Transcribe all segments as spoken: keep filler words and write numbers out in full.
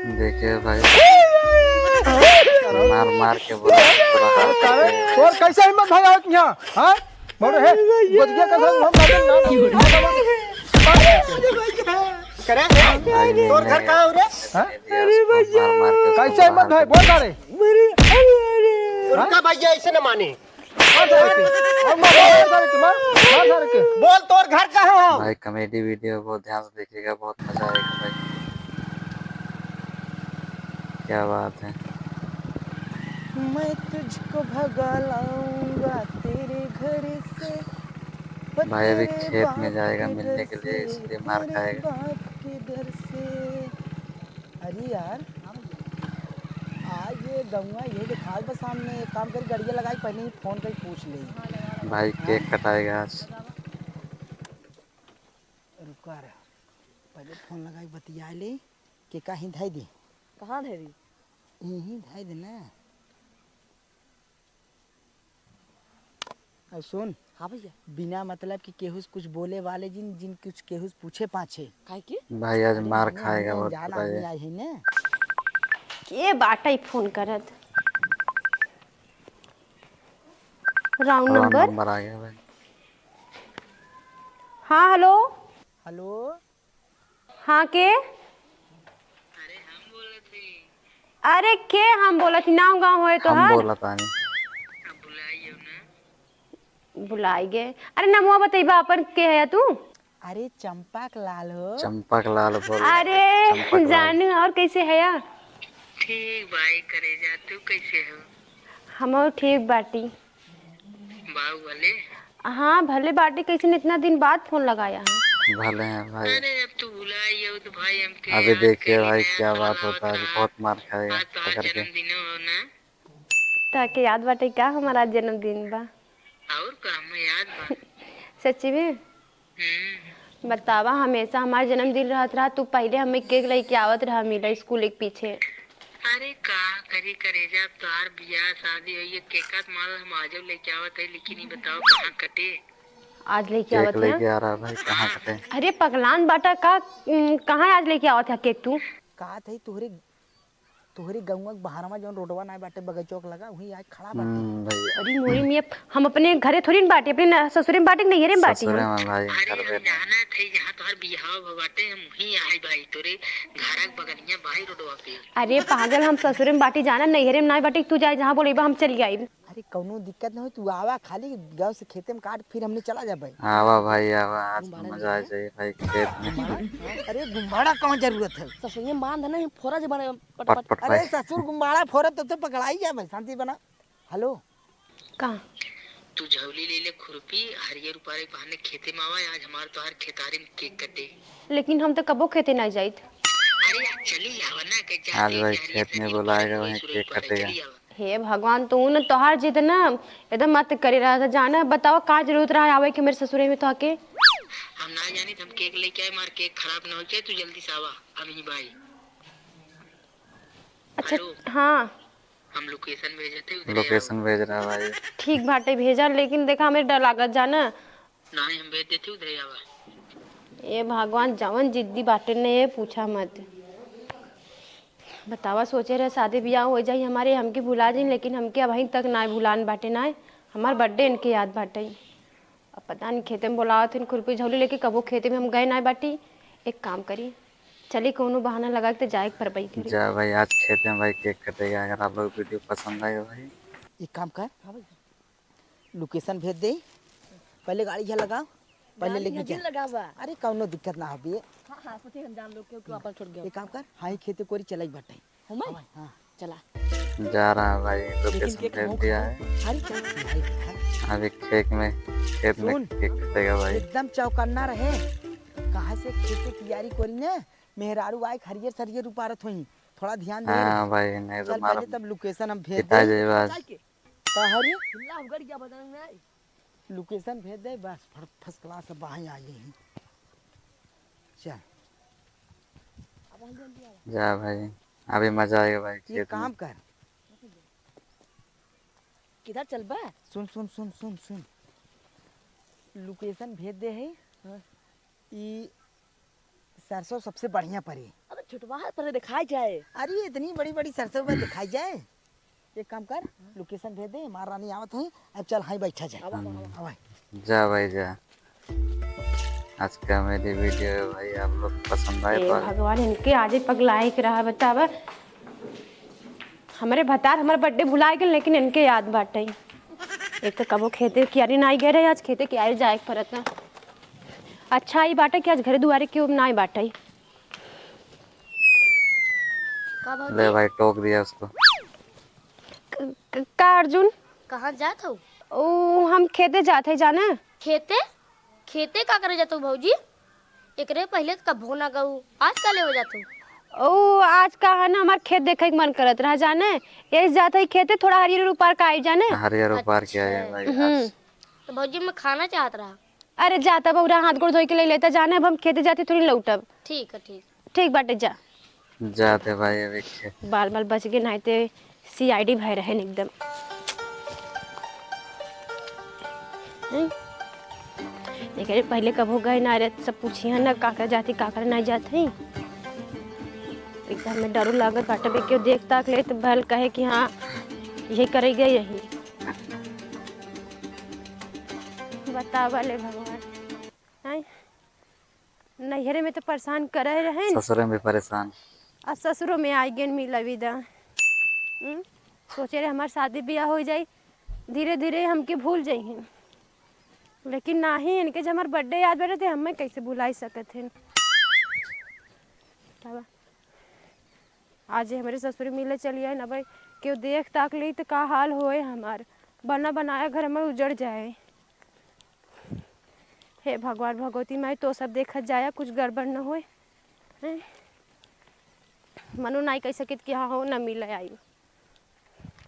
देखिए भाई, मार मार के बोला, पूरा हाल करके। तोर कैसे हिम्मत भाई आवत यहाँ, हाँ? बोलो हे, बच गया कसम, हम नाम, नाम, नाम। करे? भाई, तोर घर कहाँ हो रे? हाँ? मार मार के कैसे हिम्मत भाई, बोल का रे? हाँ? उनका भैया ऐसे न माने। मार सारे के। और मार, मार सारे के, मार, मार सारे के। बोल, तोर घर कहाँ हो? भाई, comedy video बहुत ध्यान से देखिएगा, बहुत मजा आएगा भाई। क्या बात है। मैं तुझको भगा लाऊंगा तेरे घर से, ओ भाई, अभी तेरे खेत में बाप जाएगा के मिलने डर के लिए, से, इसलिए मार तेरे खाएगा। बाप के डर से। अरे यार, आज ये गौवा ये देखात बा सामने, एक काम करी, गड़िया लगाई, पहले ही फोन करी पूछ ले। भाई, केक कटाएगा आज। रुका रे, पहले फोन लगाई, बतिया ले, केका ही धई दी। कहाँ धई दी? यहीं धई दे ना। अब सुन। हाँ भैया। बिना मतलब कि केहू से कुछ बोले वाले जिन, जिन कुछ केहू से पूछे पाछे। काहे के? भाई, आज अरे मार नहीं, खाएगा हम बहुत अनजान बुरा आदमी है। आए हैं ना। के बाटे फोन करत? Wrong wrong number। Number आ गया भाई। हाँ, hello। Hello। हाँ, के? अरे, के हम बोलत ही? नाम गाँव होए हम तोहार? बोलत आनी। भुलाई गे। अरे, नमवा बतइबा अपन, के है तू? अरे, चंपक लाल हो। चंपक लाल बोल। अरे, चंपक लाल। जानू, और कैसे हया? ठीक बाई करेजा, तू कैसे हो? हमहू ठीक बाटी। बाऊ भले? हाँ, भले बाटी। कैसे इतना दिन बाद फोन लगाया है? भले हैं भाई। अरे, अब तू भुला गयो तो भाई, हमके अभी याद देखिए करी भाई, ना, क्या बात होता है, बहुत मार खाएगा आज तो आज पकड़ के। जन्मदिन हो ना। ताके याद बाटे का हमारा जन्मदिन बा? और का, हमें याद बा। सच्ची में? हम्म। बतावा, हमेशा हमार जन्मदिन रहत रहा, तू पहले हमें केक लेके आवत रहा मिला स्कूल के पीछे। अरे का करी करेजा, अब तोहार बियाह शादी होई, ये केका तो मान लो हम आजो लेके आवत है, लेकिन ये बताओ कहाँ कटे? आज लेके केक आवत है? लेके आ रहा भाई, कहाँ कटे? अरे पगलान बाटा का, उम, कहाँ आज लेके आवत है केक तू? का थई तोहरे तोहरी गउँवा के बहरवा जौन रोडवा नाय बाटे, बगैचवा के लगा, उहीं आके खड़ा बाटे। हम्म, भैया। अरे मोरी मियाँ, हम अपने घरे थोड़ी न बाटी, अपने न-, ससुरे में बाटी कि नैहरे में बाटी हम? ससुरे में भाई, अरे घर हम में। जानत हई, जहाँ तोहार बियाह भ-, बाटे, हम उहीं आई भाई, तोरे घर के बगलिया भाई, रोडवा पे। अरे पागल, हम ससुरे में बाटी, जाना नैहरे में नाय बाटी, तू जाए जहाँ बोलेबा, हम चली आई। अरे कौनो दिक्कत न हो, तू आवा, खाली गाँव से खेते में काट, फिर हमने चला जाबे। आवा भाई, आवा, आज तो मजा आ जाए भाई खेत में। अरे गुम्बाड़ा कौन जरूरत है? ससुरे में बांध ना, फोरा जे बने पट, पट, पट, अरे पट। ससुर गुम्बाड़ा फोरब तब तो पकड़ाई जाबे, शांति बना। हेलो। का? तू झौली ले ले खुरपी, हरियर रुपारे बहाने खेते में आवा, आज हमार तोहार खेतारी में केक कटे। लेकिन हम तो कबो खेते ना जाइत। अरे आज चली आवा ना, के आज जाते भाई जाते खेत में हरियर बुलाएगा, रुपारे वहीं सुरई केक पारे कटेगा। चली आवा। हे भगवान, तू न तोहार जिद ना एकदम मत करे रहा था, जाना बतावा का जरूरत रहा आवे के मेरे ससुरे में तो आके। हम ना जानी, हम केक लेके आए, मार केक खराब ना हो जाए, तू जल्दी से आवा, हम ही भाई। अच्छा, हेलो। हाँ। हम location भेजत ही, उधरे location आवा। भेज रहा भाई। ठीक बाटे, भेजा, लेकिन देखा, हमें डर लागत जाना। नहीं, हम भेज देत ही, उधरे आवा। ए भगवान, जवन जिद्दी बाटे ने, ये पूछा मत। बतावा, सोचे रहे शादी बियाह हो जाई हमारे, हमके भुला जाई, लेकिन हमके अबहीं तक ना भुलान बाटे ना। हमार birthday इनके याद बाटे। अब पता नहीं खेते में बोलावत हन, खुरपी झौली लेके, कबो खेते में हम गए ना बाटी। एक काम करी, चली कौनो बहाना लगा के जाए के परबई करी। जा भाई, आज खेते में भाई केक कटेगा। अगर आप लोग video पसंद आए भाई। एक काम कर, हाँ भाई। Location भेज दे, पहले गाड़ी यहाँ लगा, पहले गाड़ी लेके यहाँ जा। जिन लगावा। अरे कौनो दिक्कत ना हो बे। हाँ, हाँ, सोचे हम जान लोग क्यों, क्यों अपन छोड़ गए। एक काम कर, हाँ, ही खेते कोरी चलाई बटे। हो मैं? हाँ, हाँ। चला। जा रहा है भाई, लेकिन location केक भेज दिया है। अरे चल भाई, भाई। अभी खेत में, खेत में सुन, केक कटेगा भाई। एकदम चौकन्ना रहे। कहाँ से खेते की यारी कोरी ने, मेहरारू आए हरियर सरियर उपारत होई। थोड़ा ध्यान दे। हाँ भाई, नहीं तो चल, मार पहले तब location हम भेज पिटा दे। जाए बस। चल के। का हरी? हिल्ला उगड़ गया बदन में। Location भेज दे, बस, फर-, first class अब वहीं आ गई हैं। चल। अब हम जल्दी आवा। जा भाई, अभी मजा आएगा भाई ये खेत में। काम कर। किधर चलबा? सुन, सुन, सुन, सुन, सुन। Location भेज दे है। हाँ। ई सरसों सबसे बढ़िया परी। अबे छुटवा पर दिखाई जाए। अरे, इतनी बड़ी बड़ी सरसों में दिखाई जाए। एक काम कर, location भेज दे, महारानी आवत हुई। अब चल, हाँ, बैठा जाए। आवा, आवा, आवा। आवा। जा भाई, जा। आज का मेरी video है भाई, आप लोग पसंद आए ए तो भगवान, इनके आजे पगलाए के रहा, बतावा। हमरे भतार हमर birthday भुलाए गेल, लेकिन इनके याद बाटे। एक तो कबो खेते कियारी नाई गए रहे, आज खेते कियारी जाए के पड़त ना। अच्छा, ई बाटे कि आज घरे दुआरे केहू नाई बाटे। का भौजी? ले भाई, टोक दिया उसको। क-, क-, का अर्जुन? कहाँ जात हो? ओ, हम खेते जात है जाने। खेते? खेते का करे जात हो भौजी? एकरे पहिले तो कभो ना गऊ, आज का लेवे जात हो? ओ, आज का है ना, हमार खेत देखे के मन करत रहा जाने, यही जात है खेते, थोड़ा हरियर उपार का आई जाने। हरियर उपार के आए हैं भाई, हम्म। आज। तो भौजी, मैं खाना चाहत रहा। अरे जाता बउरा, हाथ गोड़ धोई के ले लेता जाने, अब हम खेते जाते थोड़ी लौटब। ठीक है, ठीक। ठीक बाटे, जा। जाते भाई, अभी खे- बाल बाल बच गए, नाहीं ते C I D भय रहे एकदम। हैं? एकरे पहिले कबो गए ना रहे, सब पूछी है ना, काकर जाती, काकर ना जात है। एकदम में डरो लागत बाटे, बे केहू देख ताक ले तो भल कहे कि हाँ, यही करे गए यही। बतावा ले भगवान, हैं? नैहरे में तो परेशान करे रहे न। ससुरे में परेशान। आ ससुरो में आई गेन मिला विदा। हम्म? सोचे रहे हमार शादी ब्याह हो जाई, धीरे धीरे हमके भूल जाइहन, लेकिन नाही, इनके जब हमार birthday याद बाटे, तो हमें कैसे भुलाई सकत हैं? बतावा। आज ये हमरे ससुर मिले चली आए ना भाई, केहू देख ताक ली तो का हाल होए हमार, बना बनाया घर हमार उजड़ जाए। हे भगवान भगवती माई, तो सब देखत जाया, कुछ गड़बड़ न होए। हैं? मनो नाई कह सकित कि हाँ हो, ना मिले आई।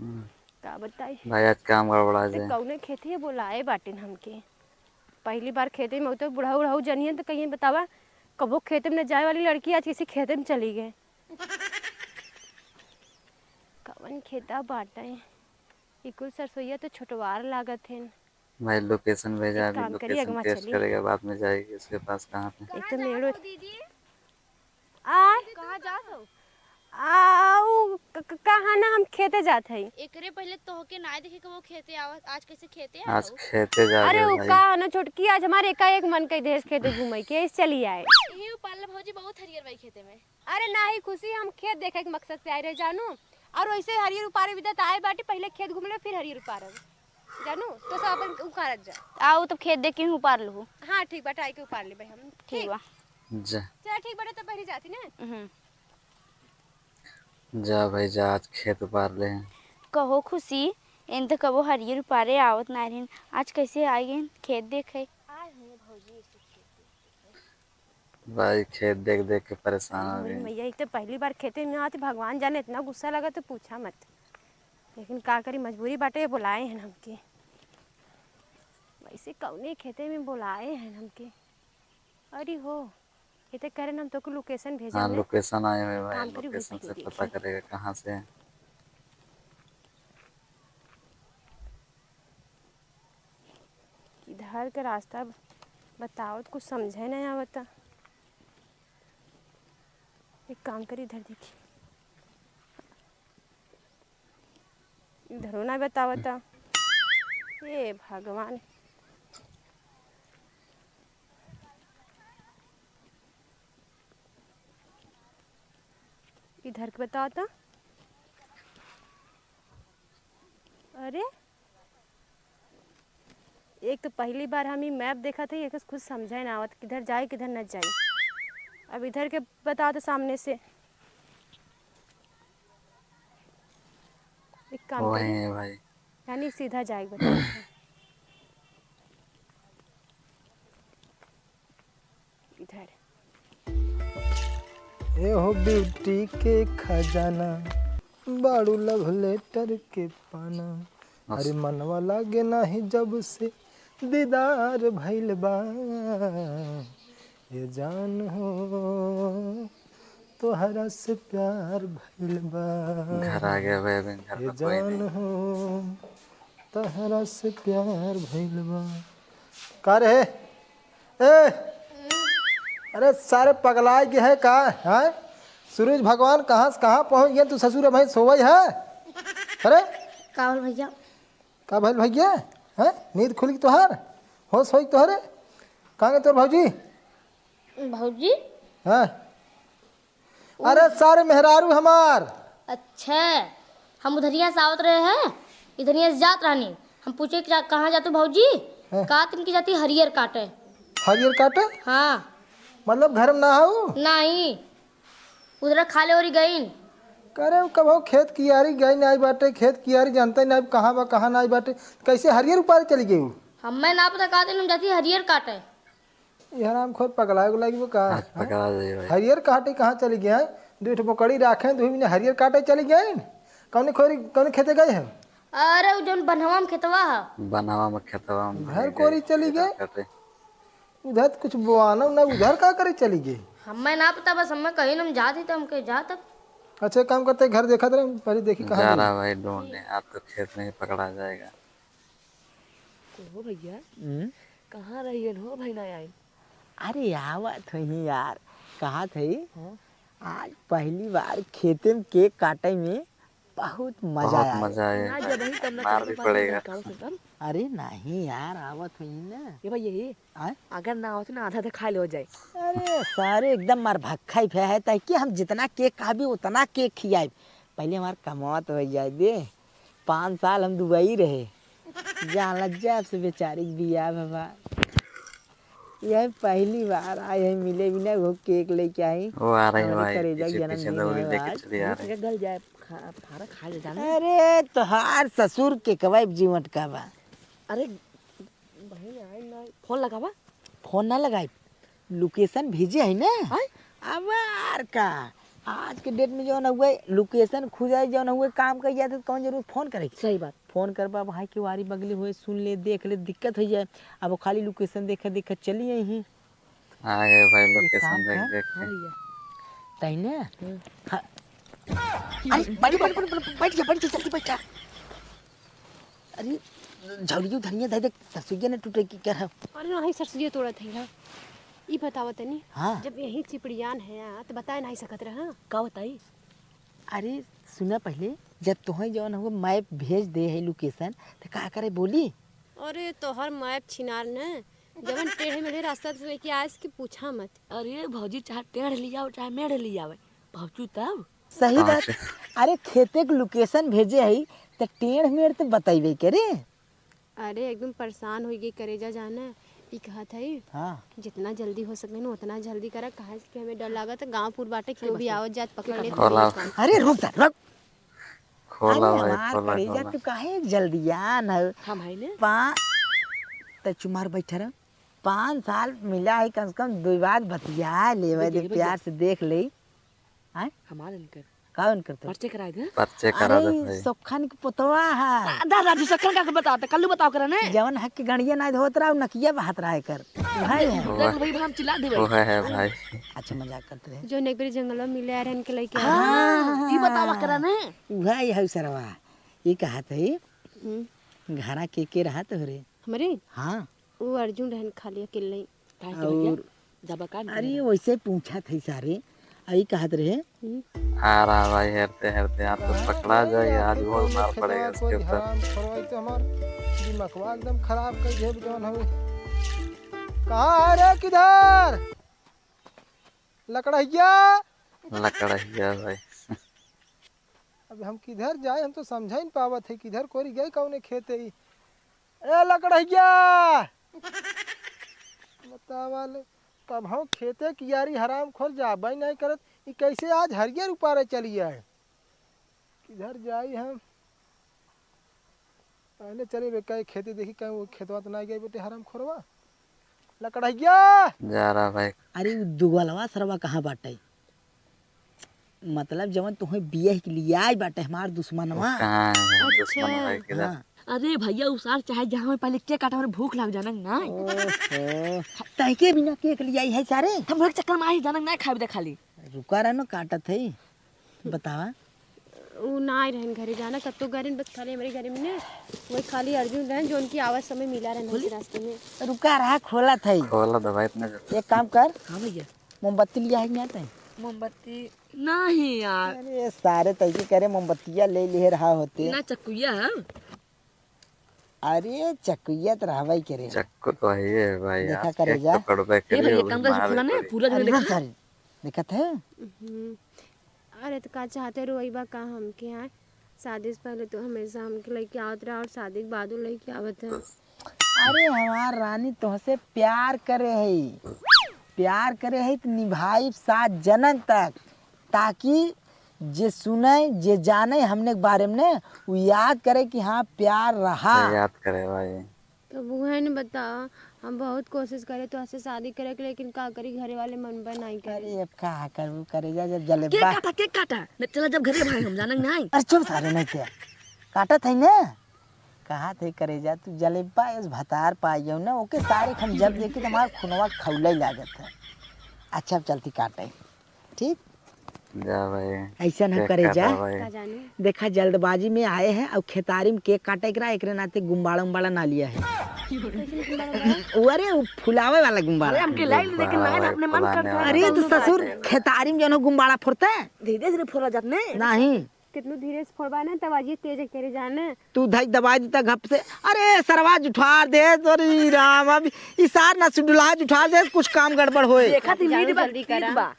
हम्म। का बताई? भाई, आज काम गड़बड़ा ते जाए। कौने खेतिए बोलाए बाटिन हमके? पहली बार खेते में, तो बुढ़ऊ उढ़ऊ जनियन तो कहिए, बतावा, कबो खेते में न जाए वाली लड़की आज किसी खेते में चली गए। कवन खेता बाटे? ई कुल सरसोईया तो छोटवार लागत हैं। भाई, location भेजा, एक अभी काम करी, location अगवा trace चली। करेगा, बाद में जाएगी उसके पास, कहाँ पे। एक तो मेड़ो दीदी। आ? कहाँ जात हो? आ, उ क-, क-, कहा ना, हम खेते जात हई। एकरे पहले तोहके ना देखे कि वो खेते आवत, आज कैसे खेते आज आत हो? खेते जा अरे, रहे उ भाई। कहा ना छोटकी, आज हमारे एकाएक मन कई देश खेते घूमे के, इस चली आए। यही उपाल भौजी, बहुत हरियर बाई खेते में। अरे नाही खुशी, हम खेत देखे के मकसद से आए रहे जानू, और वैसे हरियर उपारे बिदत आए बाटी, पहले खेत घूम ले, फिर हरियर उपारब। जानू, तो सब अपन उखाड़त जा। आओ, तब खेत देख के ही उपार लूँ। हाँ, ठीक बाटे, आइके उपार लेबे हम। ठीक ठीक। बा। जा। चल, ठीक बाटे, तब बहरी जाती ना। हम्म। जा भाई, जा, आज खेत उपार ले। कहो खुशी, इन तो कबो हरियर उपारे आवत ना रहिन, आज कैसे आ गइन खेत देखे? आए हुए भौजी, ऐसे खेत देखे। भाई, खेत देख देख के परेशान हो अरे गए। मैया, एक तो पहली बार खेते में आती, भगवान जाने इतना गुस्सा लगा तो पूछा मत। लेकिन का करी, मजबूरी बाटे, बुलाए हैं हमके। वैसे कौने खेते में बुलाए हैं हमके? अरे हो, खेते करे हम तोके location भेजा हाँ, ने। Location आए हुए भाई, काम करी, वही location से पता करेगा कहाँ से है। किधर के रास्ता बताओ तो कुछ समझे नहीं आवता। एक काम करी, इधर देखी, इधरो नहीं बतावता। हे भगवान, इधर के बतावता। अरे, एक तो पहली बार हम ई map देखत हई, एक कुछ समझे ना आवत, किधर जाई, किधर न जाई। अब इधर के बताओ तो सामने से। एक काम वही करी। है भाई। यानी सीधा जाए के बताओ। इधर। ए हो beauty के खजाना, बाड़ू love letter के पाना। बस। अरे मनवा लागे नाही जब से दीदार भइल बा। ए जान हो, तोहरा से प्यार भइल बा। घर आ गया भाई, अभी घर ए में कोई जान नहीं। हो, तोहरा से प्यार भइल बा। का रे? ए, अरे सारे पगलाए के है का? हैं? सूरज भगवान कहाँ से कहाँ पहुँच गए तू ससुर, भाई सोवई है। अरे का बोल भैया? का भइल भैया? हैं, नींद खुल गई तोहार? होश होई तोहरे? कहाँ गए तोर भौजी? भौजी? हाँ। अरे सारे मेहरारू हमार। अच्छा, हम उधरिया से आवत रहे हैं, इधरिया से जात रहनी। हम पूछे कि जा-, कहाँ जातू भौजी? हाँ। का तुमकी जाती हरियर काटे। हरियर काटे? हाँ। मतलब घर में ना हऊ? नहीं, उधर खाले ओरी गईन। करे उ कबहू खेत कियारी गई नाई बाटे, खेत कियारी जानते नाई कहाँ बा कहाँ नाई बाटे, कैसे हरियर उपारे चली गई उ? हमें ना पता, का दिन हम जाती हरियर काटे। ये हराम खोर पगला उगला गई वो का? आज पकड़ा जाए भाई। हरियर काटे कहाँ चली गए हैं? दो ठो बोकड़ी राखे, दो महीने हरियर काटे चली गए हैं। कौन खोरी, कौन खेते गए हैं? अरे उ जौन बनवा में खेतवा है। बनवा में खेतवा में घर भाई कोरी गए, चली गए। काटे। उधर तो कुछ बोआना ना, उधर का करे चली गए? हमें ना पता, बस हमें कहीं हम जात ही तो हम कहे जात अब। अच्छा, एक काम करते हैं, घर देखत रहे, पहले देखी कहाँ जा गई। रहा भाई ढूंढने, आज तो खेत में ही पकड़ा जाएगा। हो भैया, हम्म? कहाँ रहियन हो भाई ना आइन? अरे आवत हई यार, कहत हई, हाँ? आज पहली बार खेते में केक काटे में बहुत मजा बहुत आए। मजा आए ना, जब भाई। ही तब ना मार चले भी के बाद पड़ेगा। में गाँव से तब। अरे नहीं यार, आवत हई ना। ये भाई यही, आय? अगर ना आवत ना आधा आधा खा ले हो जाए। अरे सारे एकदम मार भक्खा ही फे है, ताकि हम जितना केक खाबी उतना केक खियाए। पहले हमार कमावा तो हो जाए दे। पाँच साल हम दुबई रहे, जान ला जब से बेचारी के बियाह भवा, यही पहली बार आए हैं मिले बिना, वो केक लेके आई। वो आ रही है हमारे भाई, करेजा के पीछे पीछे जन्मदिन दौड़ी है लेके आज। चली आ रही। गल जाए, खा, फारा खा ले जाने। अरे तोहार ससुर के कबाब जीवट का बा। अरे बहन आई ना, फोन लगावा। फोन ना लगाई, location भेजे है ना। आय? अब यार का, आज के date में जौन हुए location खुजाए, जौन हुए काम कही जाए तो कौन जरूरत फोन करे के? सही बात। फोन करबा भाई के वारी बगली हुए, सुन ले, देख ले, दिक्कत हो जाए। अब वो खाली location देखे देखे चली आई ही। आ गए भाई एक location काम देख कर। देख के। हाँ भैया। तैने? हम्म। हाँ। अरे, बैठ, बैठ, बैठ, बैठ, बैठ जा, बैठ जा, जल्दी बैठ जा। अरे, झौलियो धनिया दे दे, सरसोइया न टूटे की क्या है? अरे, नहीं, सरसोइया तोड़त है ना। ई बतावा तनी, हाँ। जब यही चिपड़ियान है, तो बताए नहीं सकत रहा। का बताई? अरे, सुना पहले, जब तोहे जौन हुआ map भेज दे है location, तो का करे बोली? अरे, तोहर map छिनार न, जवन टेढ़े मेढ़े रास्ता से लेके आए, इसकी पूछा मत। अरे, भौजी, चाहे टेढ़ लियाओ, चाहे मेढ़ लियावे, पहुँचू तब। सही बात। अच्छा। अरे खेते के location भेजे हई, त टेढ़ मेढ़ त बतइबे करे। अरे एकदम परेशान होइ गई करेजा जाना, ई कहत हई, हाँ। जितना जल्दी हो सके न उतना जल्दी करा, काहे से कि हमें डर लागत है, गाँव पुर बाटे, केहू भी आवत जात पकड़ लेत। खोला। अरे रुक जा, रुक। खोला अरे भाई, हमार खोला, करेजा, खोला। तू काहे जल्दियान है? हम है ने? पा-, त चुमार बैठे रह। पाँच साल मिला है, कम से कम दो बात बतिया लेवे दे, प्यार से देख ले। आय? हमार इनकर। का इनकर तो? परिचय कराए दे। परिचय करा दे अरे, भाई। सोखन के पुतवा है। आ, दा, राजू, सोखन का के बताओ, तो कल्लू बताओ करा ने। जवन हक के गड़िया ना धोत रहा, नकिया बहात रहा है कर। भाई है। वो देख भाई, हम चिल्ला देबे। वो है, है भाई। अच्छा, मजाक करते रहे। जो एक बेर जंगल में मिले आ रहे इनके लइके। हाँ, ई बतावा करा ने। वह है सरवा। ये कहत है, हम्म। घरा के के रहत हो रे? हमरे? हाँ। वो अर्जुन रहन खाली अकेले ही। काहे के भैया? और दबा का अरे निकले? वैसे पूछत है सारे, आई कहत रहे। हम्म। आ रहा भाई, हेरते हेरते आप तो पकड़ा जाएगा, आज बहुत मार पड़ेगा इसके ऊपर। हराम खोरवाई तो हमार दिमागवा एकदम खराब कर दे जौन हवे। कहाँ है रे, किधर? लकड़हिया। लकड़हिया भाई। अब हम किधर जाए, हम तो समझ ही नहीं पावत है, किधर कोरी गए, कौने खेत है ई? ए लकड़हिया, बतावा ले, कबहूँ खेते कियारी हराम खोर जाबे नहीं करत, ई कैसे आज हरियर उपारे चली आए? किधर जाई हम? पहले चले बे, कहीं खेते देखी, कहीं वो खेतवा तो ना गए बेटे हराम खोरवा। लकड़हिया। जा रहा भाई। अरे उ दुगलवा सरवा कहाँ बाटे? मतलब जवन तुहे बियाह के लिए आई बाटे हमार दुश्मनवा। वो कहाँ है? अच्छा। दुश्मन है किधर? हाँ। अरे भैया, उ सार चाहे जहाँ में पहले के काटा, हमरे भूख लाग जाना ना। ओहो। तैके बिना केक लिए आई है सारे? हम लोग चक्कर में आई जाना ना खाए दे खाली। रुका रह न, काटत है। बतावा। उ ना आई रहन घरे जाना, कत्तो गए रहन, बस खाली हमरे घरे में ने, वही खाली अर्जुन रहन, जो उनकी आवाज समय मिला रहन बोली? हमसे रास्ते में। रुका रहा, खोला था ही। खोला दबा इतना जल्दी। एक काम कर। हाँ भैया। मोमबत्ती लिया है कि नहीं आता है? मोमबत्ती नहीं यार। अरे सारे, तैसे करे मोमबत्तिया ले लिहे रहा होते। ना, चक्कुइया है। अरे चक्कुइया तो रहबे करे। चक्कू तो है ये भाई, देखा आज करे केक जा। तो कटबे ये करी, भैया, वो काम का मार फूला ना, करी। पूरा जो अरे देखा। सारे, देखत है? हम्म। अरे तो का चाहते रोइबा का हमके, हाँ? शादी से पहले तो हमेशा हमके लेके आवत रहा और शादी के बादो लेके आवत है। अरे हमार रानी, तोहसे प्यार करे है, प्यार करे है तो निभाई सात जन्म तक, ताकि जे सुने, जे जाने हमने के बारे में ने, उ याद करे कि हाँ, प्यार रहा। अच्छा, याद करे भाई। तब उहे न बताओ, हम बहुत कोशिश करे तोहसे शादी करे के, लेकिन का करी, घरे वाले मनबे नहीं करे। अरे अब का करबू करे जा, जब केक जलेबा काटा, केक काटा। नहीं, चला जब घरे भाई, हम जाने नहीं। अरे चुप सारे, नहीं ते काटत है ना, कहा थे करे जा, तू जलेबा इस भतार पाई हो ना, ओके सारे हम जब देखी तो हमार खुनवा खौले लागत है। अच्छा अब चलती काटे, ठीक? जा भाई। ऐसा ना केक करे काटा जा। भाई। का जाने? देखा, जल्दबाजी में आए हैं और खेतारी में केक काटे के रहा, एकरे नाते गुम्बाड़ा उम्बाड़ा ना लिया है। वो, अरे, वो फुलावे वाला गुम्बाड़ा। अरे, हमके लाइन लेकिन लाइन अपने मन करता है। अरे, तो ससुर, खेतारी में जौन हो गुम्बाड़ा फोड़ते हैं? धीरे धीरे फोड़ा जात ने। नहीं। कितनो धीरे से फोड़बा ना, तब आज ये तेज करे जाने। तू धई दबाई देता घप से। अरे, सरवा जुठार दे, अरे राम, अब ई सार ना सुडुला जुठार दे, कुछ काम गड़बड़ होए। देखा थी, मीट बा, जल्दी मीट करा। बा।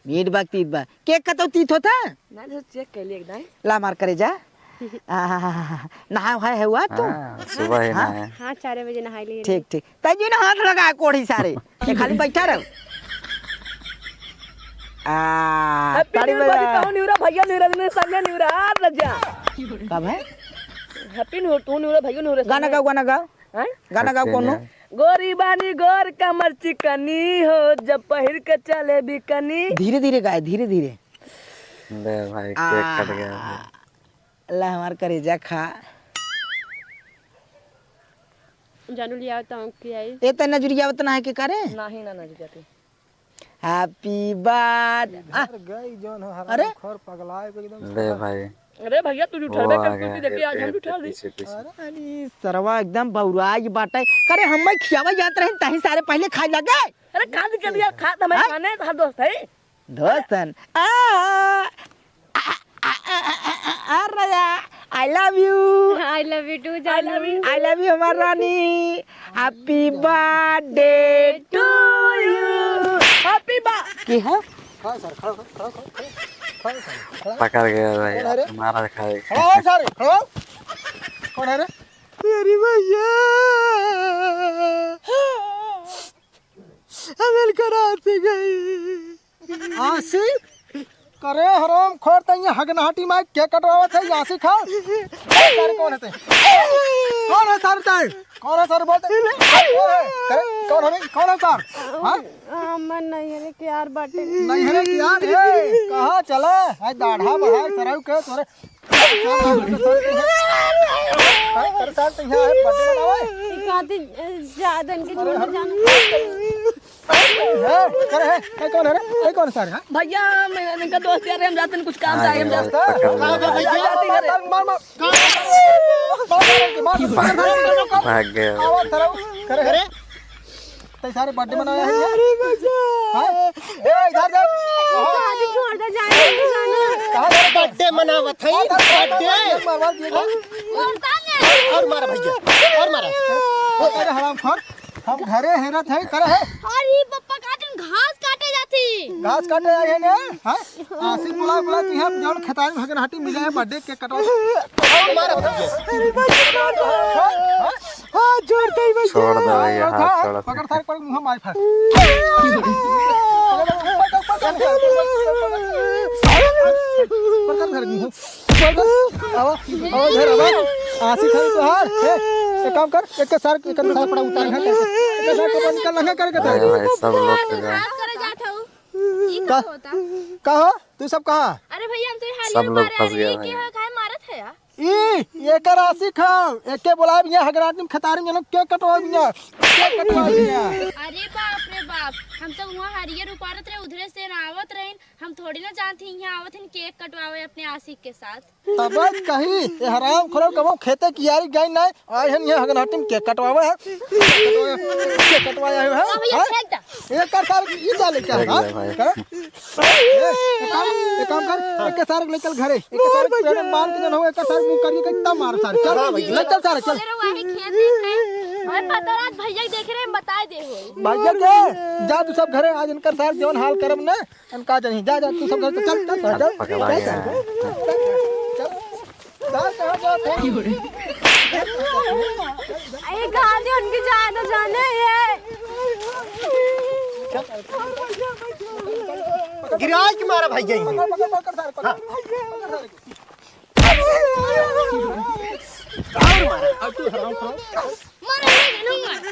मीठ बा, तीत बा। केक कतौ तीत होता? ना, जो चेक कर लिए एकदम। ला मार करे जा। आ, नहाए वहाए है हुआ तू? हाँ, सुबह ही हाँ? नहाए। हाँ, चार बजे नहाए लिए ठीक, रहे। ठीक। तै जी ना हाथ लगा कोढ़ी सारे। ये खाली बैठा रहो। आ, हैप्पी ताड़ी न्यू ईयर बजा। भाई, कहूँ निउरा, भैया निउरा, दुनिया संगे निउरा, आ रजा। कब है? हैप्पी न्यू ईयर, तू निउरा, भैया निउरा, गाना संगे। गाओ, गाना गाओ। हैं? गाना गाओ कोनो। गोरी बानी गोर कमर चिकनी हो, जब पहिर के चले बिकनी। धीरे धीरे गाए, धीरे धीरे। ले भाई, केक कट गया। आहा। ला हमार करेजा खा। जानू लिया तो खियाई। ए, ते नजरिया उतना है के करे? नाही ना नजरिया ते। Happy birthday। आ, घर गई जौन हो, अरे? हरामखोर पगलाए के एकदम ले भाई। अरे भैया, तू उठलबे वो कर, आ गया, कुर्सी देखिए, आज हम पेट उठा के ली। पीछे, पीछे। अरे, अरे, सरवा एकदम बौराई बाटे। करे, हम खियावा जात रहे, तही सारे पहले खाए लगे। अरे, कांद के दिया, खा त मैं हैं? खाने, हर दोस्त है। दोस्तन। आ, आ, आ, राजा, I love you। I love you too, जानू। I love you। I love you, हमार रानी। Happy birthday to you। Happy बा- की है? खड़ा सर, खड़ा, खड़ा, खड़ा, खड़ा, खड़ा सर, खड़ा। पकड़ गया भाई, कौन है रे? मारा खाए। खड़ा हो सारे, खड़ा हो। कौन है रे? अरे भैया, हमें करा से गई। आशिक, करे हरामखोर, तै यहाँ हगनहाटी माई केक कटवावत है, आशिक है? अरे कौन है तै? कौन है सारे तै? कौन है सारे बोलते? कौन है? करे, कौन है रे? कौन है सार? हाँ? हाँ, मन नहीं है रे कि यार बाटे। नहीं है रे कि यार, ए, कहाँ चला? है दाढ़ा बढ़ाए सराऊ के तोरे। करे सार तै यहाँ है, बर्थडे मनावे? ई कहती, ए, ज्यादा इनके छोड़ के जाना। है, करे है, है कौन है रे? है कौन सारे, हाँ? भैया, हम इनका दोस्त यार, हम जाते हैं, कुछ काम से आए, हम जाते हैं। पकड़ ले। मार, मार, मार, मार, मार, मार। मार, मार, मार, मार, मार, मार। भाग गया। आवाज धराओ। करे है। तै सारे बर्थडे मनाया है ये? अरे बच्चा। हाँ? ए, इधर देख। कहाँ? शादी छोड़ दे, जाए, जाना। कहाँ जा रहा है? बर्थडे मनावत है, बर्थडे। मरवा दिए। और मारा भैया, और मारा। ओ, अरे हरामखोर। हम घरे हेरत है, करे है। अरे पप्पा, काटन घास काटे जाती। घास काटे आए हैं ना? हाँ? आशिक बुला, बुला कि हम जौन खेतारी में हगनहाटी मिले हैं, बर्थडे केक कटवा। मारा भैया। हाँ? हाँ? हाथ जोड़ते ही बस। छोड़ दे भैया, हाथ छोड़। पकड़ सारे, पकड़ मुँह मार फाड़। पकड़, पकड़, पकड़, पकड़, पकड़। पकड़ सारे मुँह। आवा, आवा, इधर आवा। आशिक है तोहार। ए, एक काम कर, एक के सार, एक के सार पड़ा उतार, यहाँ कर। एक के सार कपड़ा निकाल, यहाँ करके अरे भाई, सब लोग तो गए। घास करे जात हूँ। ई का का? होता? का हो? तू सब कहाँ? अरे भैया, हम तो यहाँ सब लोग फंस गए भाई। के हो, काहे मारत है यार? ई एकर आशिक हौ। एके बोलाए बिया हगराटी में खेतारी में जनम केक कटवाए बिया। केक कटवाए बिया। अरे बाप रे बाप, हम सब वहाँ हरियर उपारत रहे, उधरे से ना आवत रहिन। हम थोड़ी ना जानत ही यहाँ आवत हन केक कटवावे अपने आशिक के साथ। तब कही, ए हराम खोरो कबो खेते कियारी गई नाय, आए हन यहाँ हगराटी में केक कटवावे है। केक कटवाए आए हैं, अब ये हाँ? फेंक दे। एकर सार ई चाले क्या, फेंक हाँ? दे भाई। का? ए, एक काम, एक काम कर, एके सार लेके चल घरे। एके सार पेड़ में बांध के जन हो, एके सार मुंह करिए के तब मार सार। चल, हाँ भैया। ले चल सार, चल। अरे वही खेत में है। अरे पता रात भैया के देख रहे हैं, बताए दे हो। भैया के, जा तू सब घरे, आज इनकर सार जौन हाल करब ना, इनका जनी, जा, जा, तू सब घरे, चल, चल, चल, चल, पकड़ा चल, गया। चल, चल, चल। सार कहाँ जात है? ये कहाँ थे उनकी जान जाने ये। गिराई के मारा भाई यही। पकड़, पकड़, पकड़ सारे, पकड़। हाँ। पकड़ सारे। और मारा। अब तू हराम खाओ। मारो, मारो, मारो।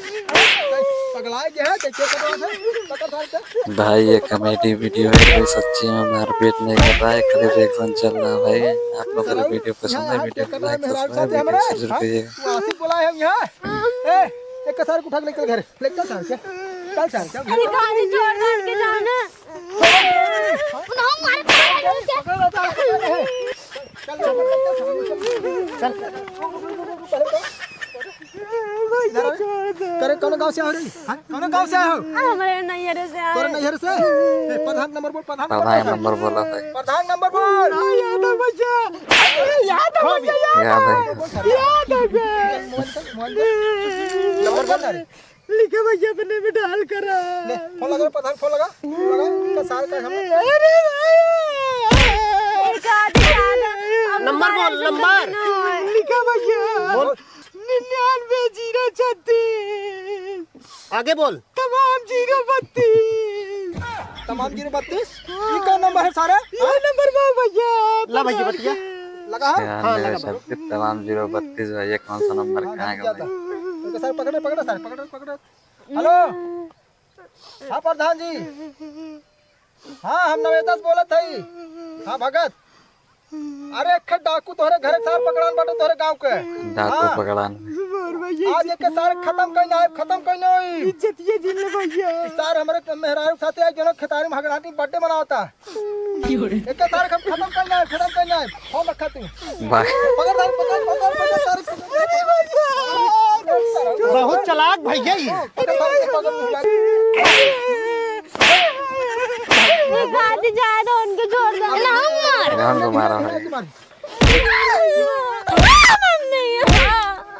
पगला गया है, देखिए, पकड़ सारे, पकड़ सारे। भाई, ये comedy video है, कोई सच्ची में मारपीट नहीं कर रहा है, खाली reaction चल रहा है भाई। आप लोगों को video पसंद है, video को like, subscribe, video share जरूर करिएगा। तू आशिक बोला है यहाँ। ए, एक सार को उठा के लेके चल घर, लेके चल सार के, चल सार के। अरे गाड़ी जोरदार के जाना। उन्हों मार पकड़, पकड़, पकड़, पकड़। चल, चल, चल, चल। इधर आ। करे, कौन गाँव से हो रे? हाँ? कौन गाँव से हो? हमारे नैहर से आए। तोरे नैहर से? ए, प्रधान नंबर बोल, प्रधान नंबर प्रधान बोल। नंबर बोला भाई। प्रधान नंबर बोल। हाँ, यादव भैया। अरे, यादव भैया, याद है। यादव। यादव भैया। मोहन, मोहन, नंबर बोल ना रे। लिखे भैया, अपने में डाल करा। ले, फोन लगा, प्रधान, फोन लगा। फोन लगा, इनका सार का हम अरे भाई। नंबर बोल, नंबर। लिखे भैया। बोल। निन्यानवे जीरो छत्तीस। आगे बोल। तमाम जीरो बत्तीस। तमाम जीरो बत्तीस? ये कौन नंबर है सारे? ये नंबर बा भैया, ला भैया, बतिया। लगा है? हाँ, लगा बा। छत्तीस, तमाम जीरो बत्तीस भैया, कौन सा नंबर हाँ, कहाँ गया भाई? इनका सारे पकड़े, पकड़े सारे, पकड़े, पकड़े। हेलो। हाँ प्रधान जी। हाँ, हम नवेदा से बोलत हई। हाँ भगत। अरे, एक ठे डाकू तोहरे घरे सार पकड़ान बाटे तोहरे गाँव के। डाकू हाँ। पकड़ान। आज एके सार खतम कइना है, खतम कइना है। इज्जतिया जिन ले भैया। ई सार हमरे मेहरारू के साथे आज जनक खेतारी में हगराटी birthday मनावता। एके सार हम खतम कइना है, खतम कइना है। फोन रखा तू। वाह। पकड़ सार, पकड़, पकड़, पकड़ सार। अरे भैया। बहुत चालाक भैया ये। पकड़ सार, पकड़। ये गाड़ी जा रहा, उनको छोड़ दो। ना मार। कौन को मारा भाई?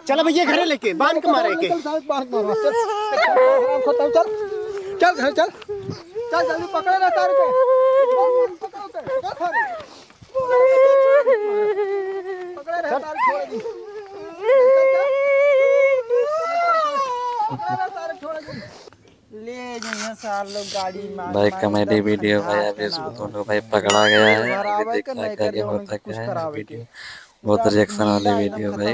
चल भैया, घरे लेके बांध के मारे के। चल, साहब, बांध मारो, चल। चल, चल, चल, चल, घर, चल। चल, जल्दी पकड़े ना तार को। पकड़ो, पकड़ो, पकड़ो, पकड़ो। पकड़े ना तार, छोड़ दी। पकड़े ना तार, छोड़ दी। ले जइहें सार लोग गाड़ी मार भाई, मार comedy एकदम video भाई, खंजार अभी के इसको नाम दोनों भाई पकड़ा गया है। अभी देखा क्या क्या होता क्या है video। बहुत reaction वाले video भाई।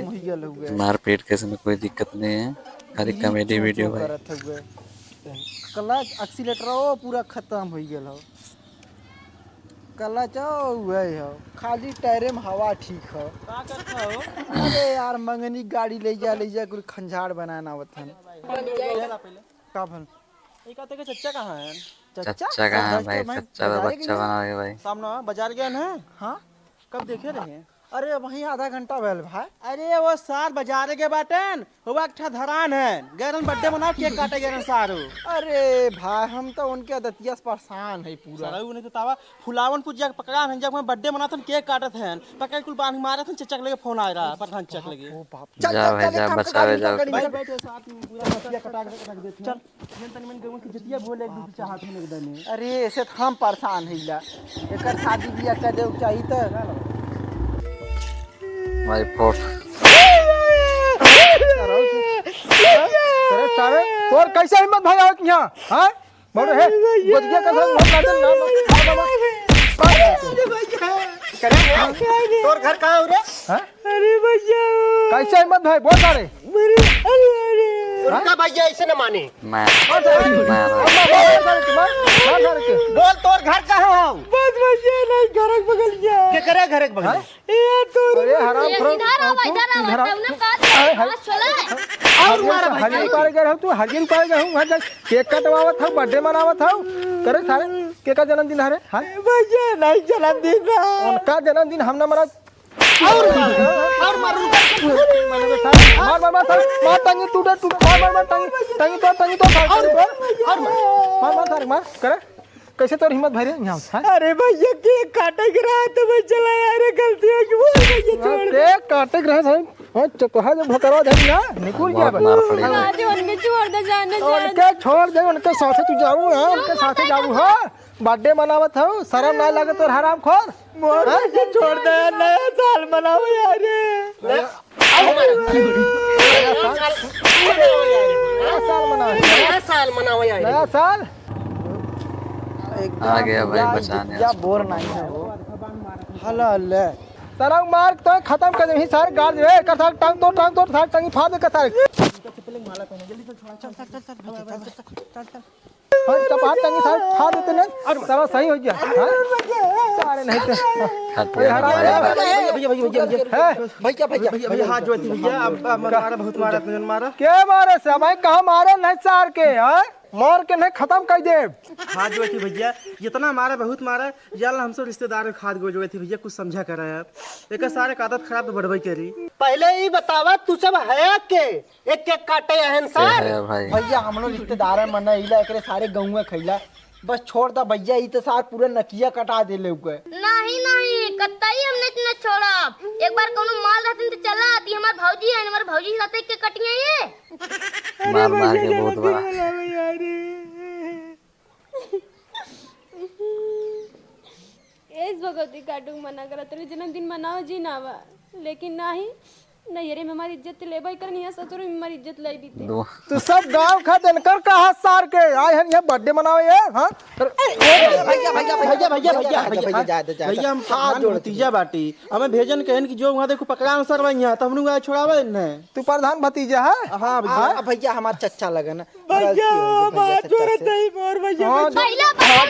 मारपीट के समय कोई दिक्कत नहीं है, खाली comedy video भाई। करत हुए। Clutch, accelerator वो पूरा खत्म हो गया हो। Clutch हो, वही हो, खाली टायरे में हवा ठीक हो। का करता हो? अरे यार, मंगनी गाड़ी ले जा, ले जा, कुल खंजार बनाना आवत हन। का भल? ये कहते कि चच्चा कहाँ है? चच्चा? चच्चा कहाँ है भाई? चच्चा तो बच्चा बना गया भाई। सामने बाजार गए हैं? हाँ। कब देखे रहे? अरे, वहीं आधा घंटा भइल भाई। अरे, वो सार बाजार के बाटेन, वो एक ठा धरान है, गैरन birthday मनाओ, cake काटे गैरन सारू। अरे भाई, हम तो उनके आदतिया से परेशान है पूरा। सारा उन्हें तो तावा फुलावन पूजा के पकड़ा है, जब हम birthday मनाते हैं, cake काटत हैं, पकड़ कुल बांध मारत हैं, चच्चा के लगे फोन आ रहा है, प्रधान चच्चा के लगे। ओ बाप। चल, जा चल, भाई, चल, जा, एक काम कर, बचावे गाड़ी, जाओ। गाड़ी, गाड़ी, गाड़ी। बैठ, बैठ, साथ में पूरा खटिया कटा के रख देते हैं। चल। ये तनी मन गवन की जतिया बोले एक दूसरे चाहत में एकदम। अरे, ऐसे तो हम परेशान है ला। एकर शादी बियाह कर दे चाहिए तो। भाई, फोट। अरे सारे, तोर कैसे हिम्मत भाई आओ यहाँ? हाँ? बोल रे, अरे भैया। बच गया कैसे? वो कर दे, ना, ना, ना, ना। अरे भैया। करे, तोर घर कहाँ हो रे? हाँ? अरे भैया। कैसे हिम्मत भाई? बोल सारे। अरे, अरे, अरे। उनका भैया ऐसे न माने। मार। मार। मार, मार, मार, मार, मार, मार, मार। बोल, तोर घर कहाँ हो? बस भैया, नहीं, घर के बगलिया। के करे घरे के बगल। हाँ? ए, तोर अरे, हराम ये खोर, इधर आवा, तू इधर आवा, इधर आ। तब ना काट हाय, हाय। पास चला। और मारा भाई। हरियर उपाड़े गए हो तू, हरियर उपाड़े गए हो, वहाँ जा cake कटवावत हो, birthday मनावत हो। करे सारे, केका जन्मदिन हरे? हाँ? भैया, नहीं जन्मदिन बा। उनका जन्मदिन हम ना मना। और मार, और मार, उनका। मार, मार, मार, सारे, मार, टांगी टूटे, टूटे, मार, मार, मार, टांगी, टांगी तोड़, टांगी तोड़, सारे, और, और मार। मार, मार, सारे, मार, करे। कैसे तोर हिम्मत भरे यहाँ, हाँ? अरे भैया, cake काटे के रहा तो मैं चला यार, गलती हो गई, वो भैया छोड़ दे। Cake काटे के रहा, सारे। हाँ, चकोहा जब भोकरवा धरी ना, निकुल गया बहुत बा। मार पड़ेगा। राजू, उनके छोड़ दे, जाने दे। उनके छोड़ दे, उनके साथे तू जाऊ, हाँ, उनके साथे जाऊ, हाँ। Birthday मनावत हो, शर्म ना लगे तोर हरामखोर? मोर हाँ? के छोड़ दे, नया साल मनाओ यार। नया, नया साल, नया साल मनाओ। नया साल मनाओ यार। नया साल? आ गया भाई बचाने। बोर नहीं है वो। हला ले। सारा मार तो खत्म कर दे, सारे गाड़ दे, कर सारे टांग तोड़, टांग तोड़, सारे टांगी फाड़ दे, कर सारे। हाँ, चपाट टांगी सारे फाड़ देते ना, सारा सही हो गया। हाँ? सारे नहीं थे। अरे हराम है। भैया, भैया, भैया, भैया। हैं? भैया, भैया, भैया, भैया, हाथ जोड़ती भैया, अब, अब मारा बहुत मारा, इतना जन मारा। के मारे से? भाई कहाँ मारे नहीं सार के, हाँ? मार के नहीं खत्म कर दे। हाथ जोड़ती भैया, जितना मारा बहुत मारा, जान ला हमसे रिश्तेदार में खाद गोल जोड़े थे भैया, कुछ समझा करा यार। एक सारे का आदत खराब तो बढ़बे करी। पहले ही बतावा तू सब है के? एक एक काटे अहन के सार। है भाई? भैया, हम लोग रिश्तेदार है, मने इला एकरे सारे गौवे खैला। बस छोड़ दा भैया, ई तो सार पूरा नकिया कटा देले उके। नहीं, नहीं, कतई हम नहीं, नहीं छोड़ब। एक बार कौनो माल रहतिन तो चला आती, हमार भौजी है, हमार भौजी रहते के कटिए ये। मार मार के बहुत बड़ा। यस भगवती काटू के मना करत रही, जन्मदिन मनाओ जी ना आवा, लेकिन नाही, नैहरे में हमारी इज्जत लेबे करनी है, ससुर में हमारी इज्जत ले बीते। दो। तू सब गांव खा देनकर कहा सार के आए हन ये birthday मनावे ये, हाँ? भैया, भैया, भैया, भैया, भैया, भैया, भैया, जाए दे, जाए दे। भैया, हम हाथ प्रधान जोड़ भतीजा बाटी, हमें भेजन कहन कि जो वहाँ देखो पकड़ा न सरवा यहाँ, तो हमने वहाँ छोड़ावे न। तू प्रधान भतीजा है? हाँ, भैया। हाँ? अब भैया हमार चच्चा लगन। भैया, गलती हो गई, भैया, बात सच्चा जोरत से। नहीं, मोर भैया, हाँ, भैया। पहला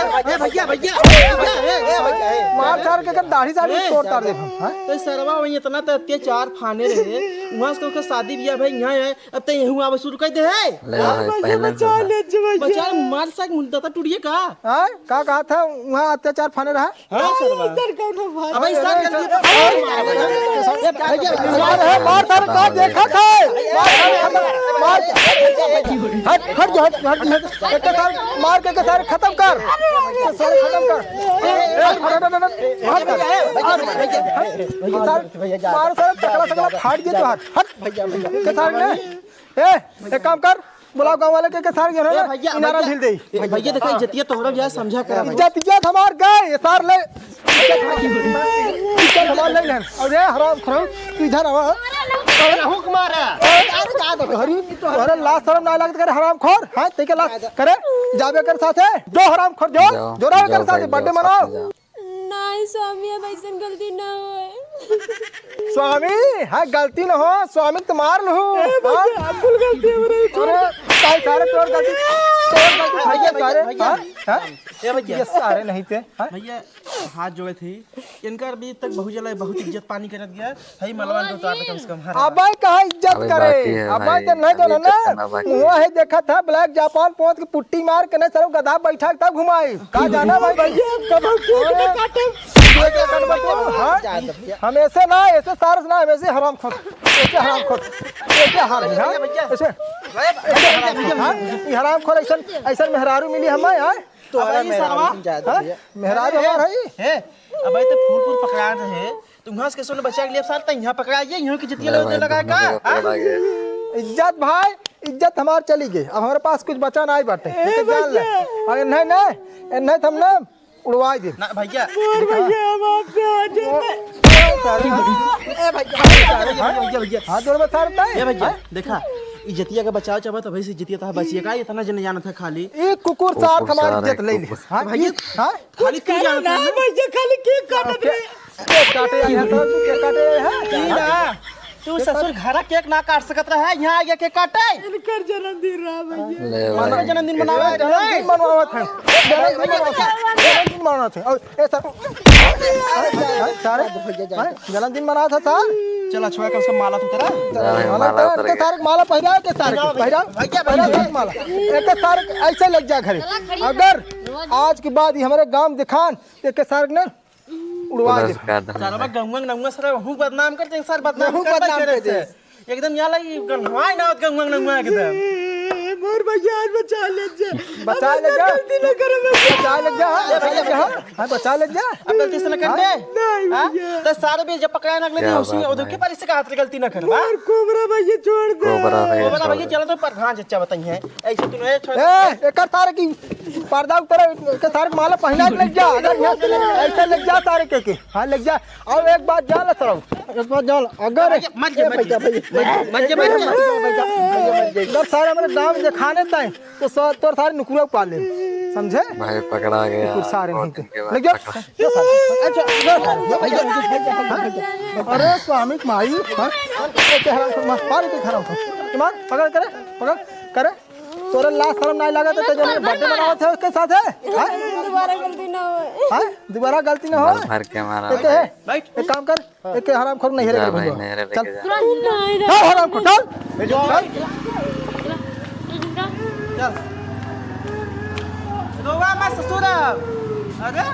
बात ए, भैया, भैया, ए, भैया, ए, ए, ए, भैया, ए। मार सार के कर दाढ़ी साढ़ी ए, तोड़ तार दे। हाँ? तो सरवा वहीं इतना तो अत्याचार फाने रहे, वहाँ से ओकर शादी बियाह भाई यहाँ है, अब तो यहीं आवे शुरू कर दे है। ले भाई, भैया, पहले से बचा था। ले, भैया। बचा, मार सक मुंडा था टूटिए का? हाँ? का कहा था वहाँ अत्याचार फाने रहा? हाँ, सरवा। इधर कौनो बात। अबे, सर, अरे, जल्दी सर, बता। अरे, अरे, अरे, मार है, मार, सर, का देखा था? मार, मार, मार। हट, हट, हट, हट, हट। एक सार मार के, एक सार खत्म कर। एक सार खत्म कर। ए, हट, हट, हट, हट। हट, हट, हट। मार, सर, टकला, टकला फाड़ दिए तो हट। हट। एक सार ने, ए, एक काम कर। बुलाओ गाँव वाले के, के सार के ए रहो, भैया, इनारा भैया, ढील दे। ए भैया, देखा, इज्जतिया तोहरा भी आज समझा करा। इज्जत, इज्जत हमार गए, ये सार ले। इज्जत हमार ले लेन। अरे हराम खराब, तू इधर आवा। अरे हुक मारा। अरे, अरे, लाज शरम ना लगत करे, हराम खोर। हाँ, तेके लाज करे, जाबे कर साथे। जो हराम खोर, जो, जाओ, जो रहे कर जाओ साथे, भाई, birthday जाओ, मनाओ। साथे जाओ। नाही स्वामी, अब ऐसन गलती न होए। स्वामी, हाँ, गलती न हो, स्वामी तो मार लहू। ए भैया, हाँ? बिल्कुल गलती हो रही। अरे, ताई सारे तोर गलती, तोर गलती, भैया, भैया, सारे, भैया। हाँ? हाँ? ए भैया। ये सारे नहीं थे, हाँ? भैया, हाथ जोड़े थे, इनकर भी तक बहुत जला, बहुत इज्जत पानी करत गया। हई मलवा तो उतार दे कम से कम, हर अबे कहाँ इज्जत अबे करे? बाकी है अबे भाई, तो नहीं अभी जाना इज्जत ना। करना बाकी है। मुँह है देखा था, black जापान पोत के पुट्टी मार के नहीं सरो गधा बैठा के तब घुमाई। का जाना भाई? भैया, हम कब हम केक ना काटब? केक ना काटब तू, हाँ? जा दे भैया। हम ऐसे ना, ऐसे सारस ना, हम ऐसे हराम खोर, ऐसे हराम खोर, ऐसे हराम, हाँ? भैया, भैया। ऐसे, ऐसे हराम खोर, हाँ? ई हराम खोर ऐसन, ऐसन मेहरारू मिली हमें, हाँ? तो अब अरे ई मेहरारू सरवा, तुम जा दे हाँ? भैया। मेहरारू ए, हमार है? ए, अब ई तो फूल फूल पकड़ा रहे। तुम घास के सोने बचा के लिए सार, त यहाँ पकड़ा ये, यूं की जितिया ले ले भाई, लगा दोनों का, जगह हाँ? पकड़ा गए। इज्जत भाई, इज्जत हमार चली गई, अब हमारे पास कुछ बचा नहीं बाटे, ए, लेके जान ले। भैया। अरे नहीं, नहीं, ए, नहीं, थम ना उड़वाई दे। ना भैया। ओ भैया, हम आपसे हाथ जोड़ते हैं। ए भैया, भैया, भैया, भैया। हाथ जोड़ बता रहा है। ए भैया, हाँ? देखा, इज्जतिया का बचाव चाहबा तो भाई से इज्जतिया तो बचिए का, इतना जन जाना था खाली। एक कुकुर सार कुकुर हमारी सार है, इज्जत ले ले। कुकुर। हाँ, भैया, हाँ? खाली कुछ तू कहना जानता ना है? भैया, खाली केक काटत ओके। रहे। केक काटे आए हैं, सर, तू केक काटे आए हैं? ई ना। तू ससुर घरा केक ना काट सकत रहे, यहाँ आइके केक काटे। इनकर जन्मदिन रहा भैया। ले भाई। हमारा जन्मदिन मनावा ए, जन्मदिन मनावत है। जन्मदिन मनावत है। जन्मदिन मनावत है। और ए सर, अरे, अरे, सारे, हैं? जन्मदिन मनावत है सर। चला छोड़ा के उसका माला तू तेरा। जा भाई, माला माला उतार उतार के के। सारे माला पहिरा के सारे के, पहिरा, भैया, पहिरा भैया। सारे माला। एक सारे ऐसे लग जा घरे। अगर आज के बाद ये हमारे गाँव दिखान, एक सारे ना उड़वा दे। पुरस्कार धन सरवा है। गंगवा नंगवा सरवा हूँ बदनाम कर दे, सर बदनाम हूँ कर बदनाम दे कर दे। से। एकदम यहाँ लगी गंगवा ना होत गंगवा नंगवा एकदम। ए, मोर भैया आज बचा ले जा। बचा ले जा। गलती ना करे भैया। बचा ले जा, बचा ले जा। हाँ, बचा ले जा। अब गलती से ना कर दे। नहीं हाँ? भैया। तो सारे भी जब पकड़ाए ना अगले दिन क्या उसी बात उधर है। के पारी से कहा था गलती ना कर, हाँ? मोर कोबरा भैया छोड़ दे। कोबरा भैया कोबरा छोड़ भैया दे। चला तो पर हाँ चच्चा बताइए। ऐसे तू नहीं छोड़ ए, एकर तार की पर्दा उतर के सारे माला पहिना के लेके जा। अगर यहाँ से ले, ऐसे लेके जा सारे के, के। हाँ, लेके जा। और एक बात जान ले सारा। एक बात जान ले, अगर मत जा, ए, मत जा, भैया, भैया, मत जा, मत जा, भैया। अगर सारे हमारे गाँव में दिखाने ताए, तो सा-, तोर सारे नुकुरा उपाड़ ले। समझे? भाई पकड़ा गया। कुछ सारे बहुत नहीं दिन के बाद लेके जा। पकड़ा। जा सारे। अच्छा, जा सारे। भैया, भैया, भैया, भैया। अरे स्वामी के माई, हाँ? ए, के हराम, मार, मार के हराम। मार, पकड़ करे, पकड़ करे। तोरे लाज शरम नाहीं लागत है, तो जब बर्थडे मनावत है उसके साथ है? हाँ? दोबारा गलती ना होए। हाँ? दोबारा गलती ना हो। भर भर के मारा एक है, भाई। एक काम कर, एक हरामखोर नैहरे जा के भाई, भेजो। नैहरे चल। लेके जा। नहीं, नहीं, नहीं। चल हरामखोर, चल। भेजो। चल। चल। रोवा मत ससुर। अरे?